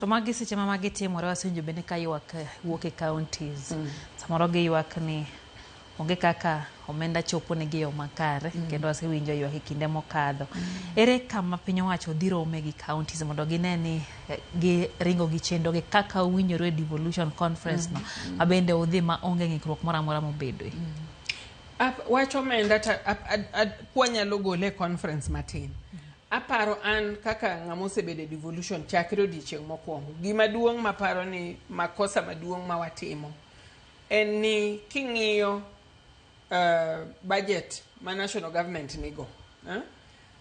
To magi seche ma magi timore, wasewinjo bende ka ywak wuok e counties. Samoro giywak ni onge kaka omenda chopo negi e yo makare, kendo wasewinjo ywak e kinde mokadho. Ere kama piny owacho dhi rome gi counties mondo gine ni giringo gi chenro gi kaka owinjore e devolution conference no, ma bende udhi ma onge ng'ikruok moro amora mobedoe? Wach omenda ta kwanyalo gole e conference matin. Aparo an kaka ng'ama osebedo e devolution chakre odiochieng' mokwongo. Gima duong' maparo ni makosa maduong' ma watimo en ni king'iyo budget ma national government nigo, eh?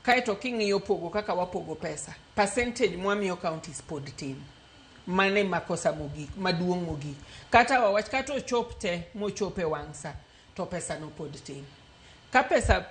Kaeto king'iyo pogo kaka wapogo pesa, percentage mwamiyo counties pod tin. Mane makosa mogik, maduong' mogik. Kata wawach, kata ochop te mochop e wang' sa, to pesa no pod tin. Ka pesa,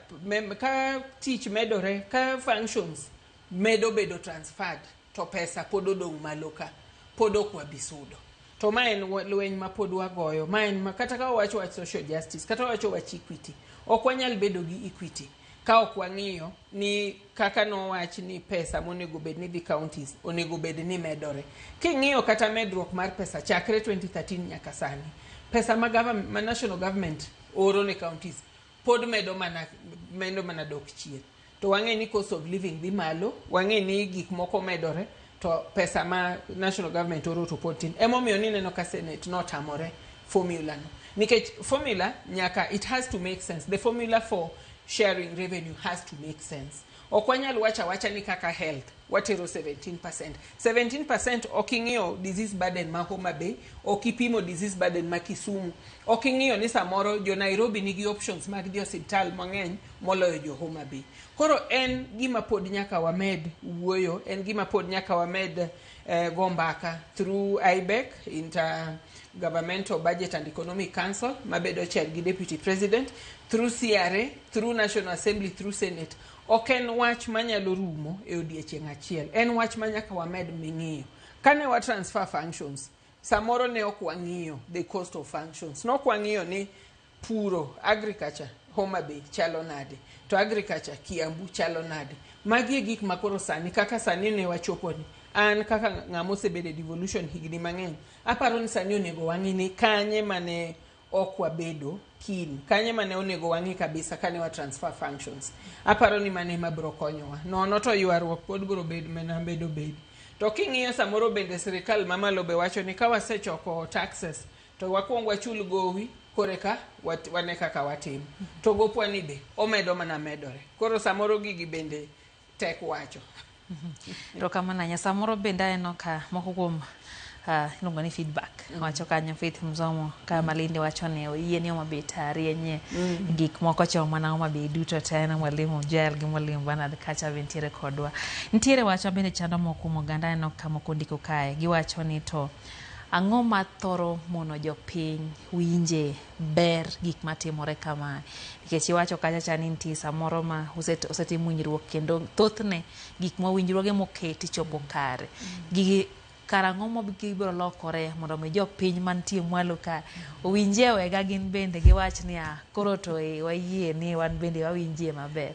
ka tich medore, ka functions medo bedo transferred, to pesa pod odong' malo ka, pod ok wabi sudo. To ma en lweny ma pod wagoyo, ma en ma kata ka wawacho wach social justice, kata wawacho wach equity, ok wanyal bedo gi equity ka ok wang'iyo ni kaka nowach ni pesa monego bed ni dhi counties onego bed ni medore. King'iyo kata medruok mar pesa chakre 2013 nyaka sani, pesa ma, ma national government oro ne counties pod medo mana dok chien. To wang'e ni cost of living dhi malo, wang'e ni gik moko medore, to pesa ma national government oro to pod tin. Emomiyo nineno ka Senate notamore formula no. Nikech formula nyaka, it has to make sense. The formula for sharing revenue has to make sense. Ok wanyal wacho awacha ni kaka health watero 17%. 17% ok ing'iyo disease burden ma Homa Bay, ok ipimo disease burden ma Kisumu, ok ing'iyo ni samoro jo Nairobi nigi options mag dhi osiptal mang'eny moloyo jo Homa Bay. Koro en gima pod nyaka wamed wuoyo, en gima pod nyaka wamed go mbaka through IBEC, Intergovernmental Budget and Economic Council, mabedo chair gi Deputy President, through CRA, through National Assembly, through Senate. Ok en wach manyalo rumo e odiechieng' achiel. En wach ma nyaka wamed ming'iyo. Kane wa transfer functions, samoro ne ok wang'iyo the cost of functions. Ne ok wang'iyo ni puro, agriculture, Homa Bay chalo nade, to agriculture Kiambu chalo nade. Magi e gik ma koro sani, kaka sani ne wachopo ni. An kaka ng'ama osebedo e devolution higni mang'eny, aparo ni sani onego wang'i ni kanye mane ok wabedo keen, kanye mane onego wang'i kabisa kane wa transfer functions. Aparo ni mano ema biro konyowa. Nono to ywaruok pod biro bedo mana bedo bedi. To king'iyo samoro bende sirikal mamalo be wacho ni ka wasechoko taxes to wakwong wachul gowi koreka wane kaka watimo. To gopwa ni be omedo mana medore. Koro samoro gigi bende tek wacho. Erokamano ahinya. Samoro bende aneno ka moko kuom iluongo ni feedback wacho kanyo. Faith Mzomo ka Malindi wacho ni oyie ni Homa Bay tarienye gik moko chomo mana Homa Bay duto te. En mwalimu Joel gi mwalimu Bernard kacha be nitiere kodwa. Nitiere wach ma bende chando moko kuom oganda. Aneno ka moko ndiko kae, giwacho ni to ang'o ma thoro mono jopiny winje ber gik matimore kamae? Nikech iwacho kacha cha ni nitie samoro ma osetim winjruok, kendo thothne gik ma winjruoge moketi chopo kare. Gigi karang'o ma gibiro lokore mondo mi jopiny mantie mwalo ka owinjie wega, gin bende giwach ni a koro to e, wayie ni wan bende wawinjie maber?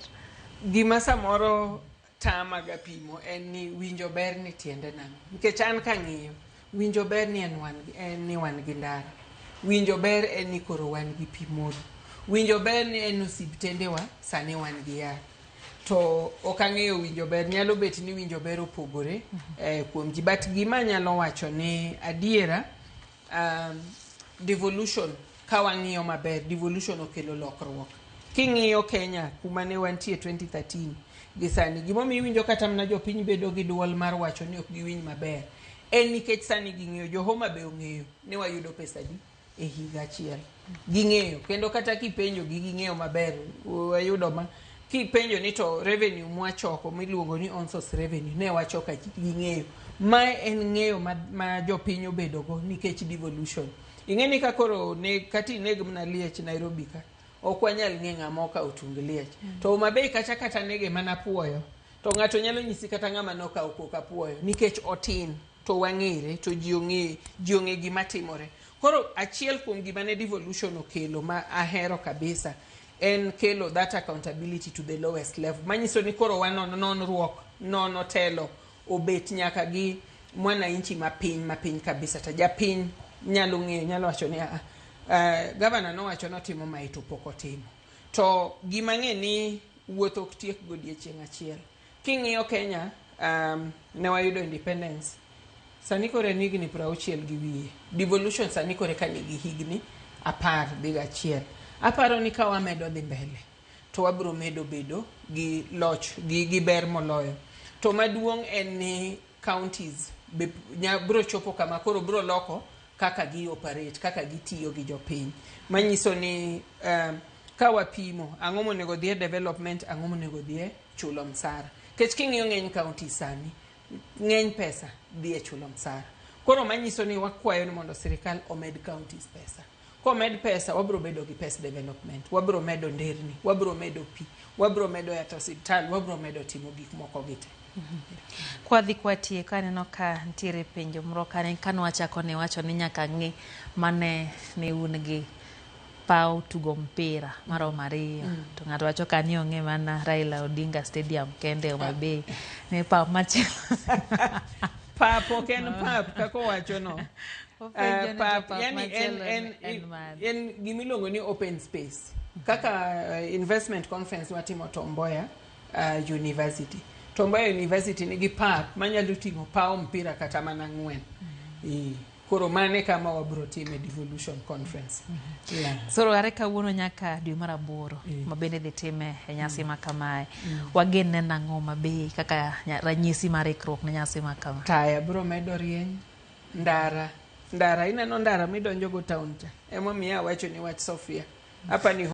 Gima samoro tamaga pimo en ni winjo ber ni tiende nang'o? Nikech an kang'iyo, winjo ber ni en, wan, en ni wan gi ndara. Winjo ber en ni koro wan gi pi modho. Winjo ber ni en osiptendewa sani wan gi yath. To ok ang'eyo winjo ber, nyalo bet ni winjo ber opogore kuom ji. But gima anyalo wacho ni adiera, devolution ka wang'iyo maber, devolution okelo lokruok. King'iyo Kenya kuma ne wantie 2013 gi sani, gimomiyo iwinjo kata mana jopiny bedo gi duol mar wacho ni ok giwinj maber en nikech sani ging'eyo, jo Homa Bay ong'eyo ni wayudo pesa di e higa achiel. Ging'eyo, kendo kata kipenjo gi, ging'eyo maber wayudo ma kipenjo ni to revenue mwachoko miluongo ni own source revenue ne wachoko, ging'eyo. Mae en ng'eyo ma jopiny obedogo nikech devolution. Ing'e ni ka koro ne kata ineg mana liech Nairobi ka, ok wanyal ng'e ng'ama okawo tung liech. To Homa Bay kacha kata nege mana puoyo, to ng'ato nyalo nyisi kata ng'ama nokawo kok apuoyo nikech otin to wang'ere to ji ong'e, ji ong'e gima timore. Koro achiel kuom gima ne devolution okelo ma ahero kabisa en kelo that accountability to the lowest level, manyiso ni koro wanon nonruok nono telo obet nyaka gi mwananchi mapiny mapiny kabisa to japiny nyalo ng'eyo, nyalo wacho ni gavana nowacho notimo mae to pok otimo. To gima ng'e ni wuoth ok tiek godiechieng' achiel. King'iyo Kenya, ne wayudo independence sani koro en higni 60 gi wiye. Devolution sani koro eka nigi higni 11. Aparo ni ka wamedo dhi mbele to wabiro medo bedo gi loch gi ber moloyo. To maduong' en ni counties be biro chopo kama koro biro loko kaka gi operate, kaka gitiyo gi jopiny. Manyiso ni ka wapimo ang'o monego dhi e development, ang'o monego dhi e chulo msara. Nikech king'iyo ng'eny counties sani, ng'eny pesa dhi e chulo msara. Koro manyiso ni wakwayo ni mondo sirikal omed counties pesa. Komed pesa, wabiro bedo gi pes development, wabiro medo nderni, wabiro medo pi, wabiro medo yath osiptal, wabiro medo timo gik moko gi te. Kwadhi kwatieko, aneno ka nitiere penjo moro kane kanwachako ne wacho ni nyaka ng'i mane ne un gi paw tugo mpira maromo 2 to ng'ato wacho ka ni ong'e mana Raila Odinga Stadium kende Homa Bay ne paw machielo. Pap ok en pap kaka owacho no. Pap, yani en gimiluongo ni open space. Kaka investment conference watimo Tom Mboya University. Tom Mboya University nigi pap manyalo ting'o paw mpira kata mana 4. Koro mane kama wabiro time devolution conference. Yeah. Soro are kawuono nyaka dwe mar 8 ma bende dhi time e nyasi ma kamae. Wagen neno ang'o mabe kaka ranyisi mar ikruok ne nyasi ma kama? Taya biro medo rieny, ndara. Ndara, ineno ndara midonjo go town cha. Emomiyo awacho ni wach Sofia. Apa ni